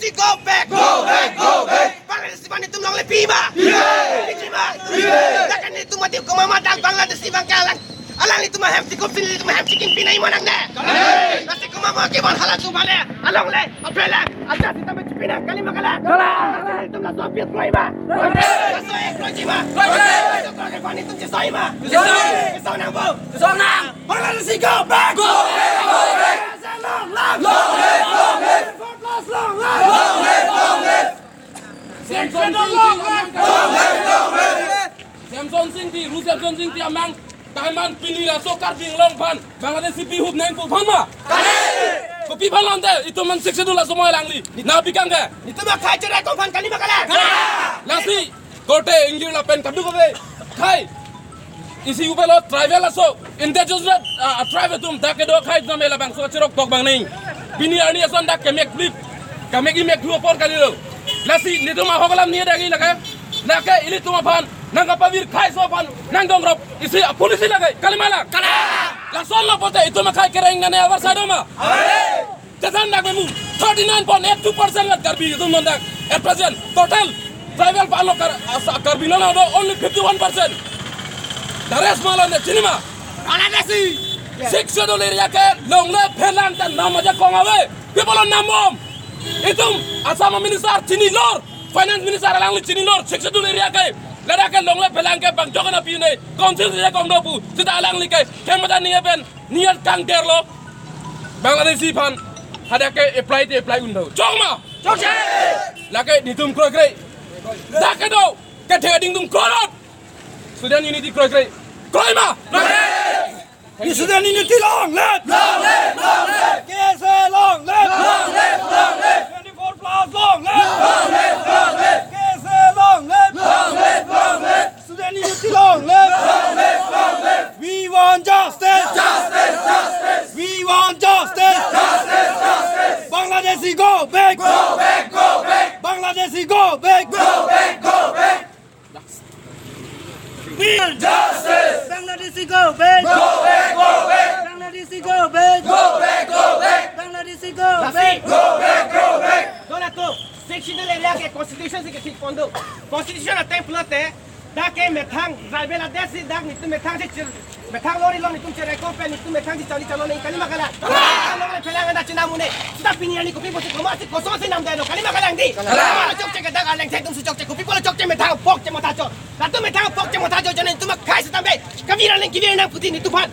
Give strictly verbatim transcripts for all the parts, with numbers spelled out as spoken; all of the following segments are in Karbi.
Go back! Go back! Go back! Bangladeshi abang nelitum longle pima! Pima! Pima! Pima! Lakan nelitum mati komat ma dak Bangladeshi abang ke alang. Alanglitum ahem chikup si nelitum ahem chikim pinai ma nangne. Lasi komat ma kevang hala atum aphan le. Alongle, aphelang, aja sitame chipinang kali ma kalang. Kalang. Lasi nelitum laso appeal kroi ma. Kroi. Laso ek kroi ma. Kroi. Laso kroi ke aphan nelitum chesoi ma. Chesoi. Chesoi nang bo. Chesoi nang. Bangladeshi go back! Go back! Go back! K S A long live! Long live! Long live! Four plus long live! Long live! Long live! Samson Sing Ingti amang. Long live! Long live! Samson Sing Ingti, Ru Samson Sing Ingti amang. Daiman pini laso Karbi Anglong aphan Bangladeshi bihut nangpo aphan ma. Kopi aphan lante, itum man Sixth Schedule laso moi alangli. Na bikang ke. Itum akhai cherai ko aphan kali ma kalang. Lasi korte ingjir lapen kadokave akhai. Isi upelo tribal aso indigenous, ah, tribe atum dak kedo akhai atum labangso cherok tok bang ning. Pini arni ason dak kemek blip, kemek imek dua apor kalilo. Lasi nelitum ahok alam ni dagi lake. Lake ilitum aphan nangkapavir akhai aso aphan nangdongrop isi a policy lake kali ma lang. Kalang. Lason lo pote itum akhai kereng nane avarsai do ma. Amen. Jatan dak memu thirty nine point eight two percent lat Karbi atum non dak. At present, total tribal aphan lo Kar-, asa Karbi non do only fifty one percent. The rest ma lo ne chini ma. Bangladeshi. Sixth Schedule area ke longle phelang ta nam ajakong ave. People on nam bom. Itum Assam minister chinilor, finance minister alangli chinilor, Sixth Schedule area ke. Ladak ke longle phelang ke bang jogan api ne. Council ajakong do pu. Sita alangli ke. Kemada ni pen. Niat kangder lo. Bangladeshi aphan hadak ke apply te apply un do. Chok ma. Chokche. Lake nelitum kroikre. Dak kedo. Kethe ading atum kroirot. Student unity kroikre. Kroi ma. Kroi. Student unity long live. Long live. Long live. K S A long live. Long live. Long live. Twenty-four plus long live. Long live. Long live. K S A long live. Long live. Long live. Student unity long live! Long live, long live! We want justice! Justice, justice! We want justice! Justice, justice! Bangladeshi go back! Go back, go back! Bangladeshi go back! Go back, go back! We want justice! Bangladeshi go back! Go back, go back! Bangladeshi go back! Go back, go back! Bangladeshi go back! Go back, go back! Dona to, Sixth Schedule area ke constitution si kethik pon do. Constitution ateng pulote, dak ke methang, tribal adet si dak nelitum methang si chir, methang lori long nelitum chireko pen nelitum methang si charli charlo nang kali ma kalang. Methang lori phelang anda chinam un-e. Sita pini arni kopi pusi komat si koson si namdetlo kali ma kalang dei. Kalang. Kopi pulo chokche ke dak arleng thek atum si chokche, kopi pulo chokche methang apok che motha chot. Latum methang apok che motha chot ajoine nelitum akhai sitame. Kavir arleng kevir nangputin nelitum aphan.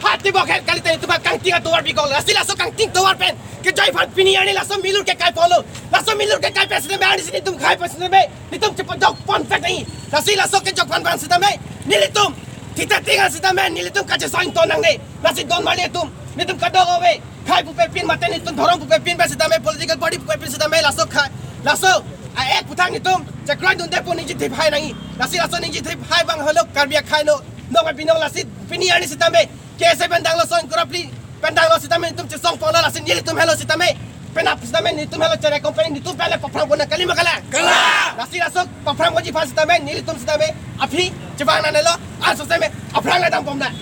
Hat tebok het kalite nelitum aphan kangting atovar bikok. Lasi laso kangting tovar pen kejoi aphan pini arni laso milur kekai ponlo. Laso milur kekai pen sitame arnisi nelitum akhai pen sitame nelitum chepajok pon pet nangji. Lasi laso kejok pon pen sitame nelitum thita tinga sitame nelitum kachesong ton nangne. Lasi don mali atum nelitum kadokave akhai pupe pin mate nelitum dhorom pupe pin pen sitame political party pupe pin sitame laso akhai laso a-ek aputhak nelitum chekroi dunde pu ningje thip hai nangji. Lasi laso ningje thip hai abang helo Karbi akhai no. Nong abinong lasi pini arni sitame K S A pen danglo, song korapli pen danglo sitame nelitum chesong ponlo, lasi nelitum helo sitame penap sitame nelitum helo chere company nelitum pen le paphrang pon nang kali ma kalang. Kalang. Lasi laso paphrang ponji aphan sitame nelitum sitame aphi chevang nangnelo, anso sitame aphrang le dam pon nang.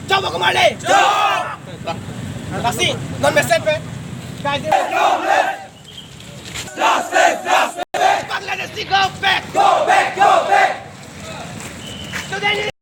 Chok ma komat le. Chok. Lasi non message pen. Guys, Bangladeshi go back. Go back, go back. Today